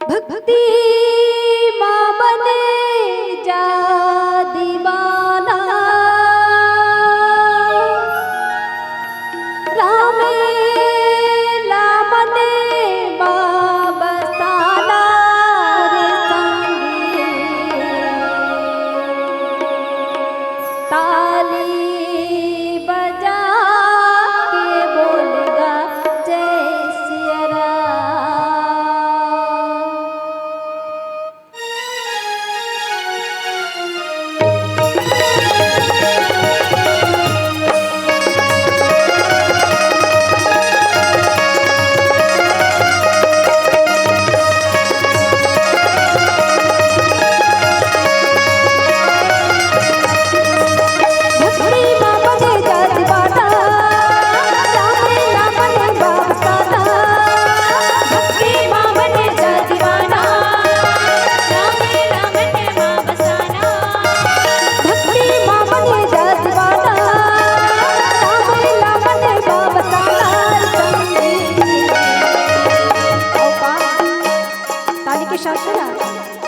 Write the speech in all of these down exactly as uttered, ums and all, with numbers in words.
भक्ति मा बने जा दीवाना, रामे ला मने मा बसाना रे संगी। ताली बजा के बोल गा जय सिया राम। ताली के साथ ना,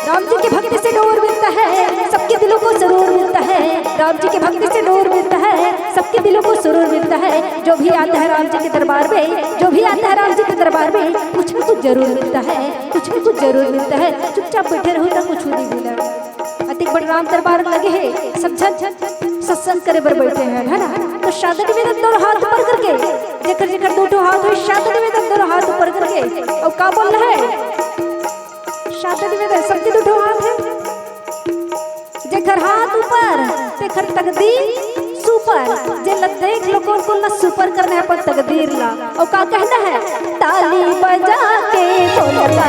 राम जी की भक्ति से डोर मिलता है, सबके दिलों को सुरूर मिलता है। राम जी की भक्ति से डोर मिलता है, सबके दिलों को सुरूर मिलता है। जो भी आता है राम जी के दरबार में, जो भी आता है राम जी के दरबार में, कुछ न कुछ जरूर मिलता है, कुछ न कुछ जरूर मिलता है। चुपचाप बैठे रहो तो कुछ नहीं मिला। अतिक बड़ राम दरबार लगे है, सब झन सत्संग करे बर बैठे हैं, है ना? तो सादगी में दोनों हाथ ऊपर करके, जेकर जेकर दो ठो हाथ हो, सादगी में दोनों हाथ ऊपर करके, और का बोल रहे हैं? सादगी में सबके दो ठो हाथ है, जेकर हाथ ऊपर तेकर तकदीर सुपर। जे ल देख लो कौन कौन ला सुपर करना है अपन तकदीर ला। और का कहना है? ताली बजा के बोलता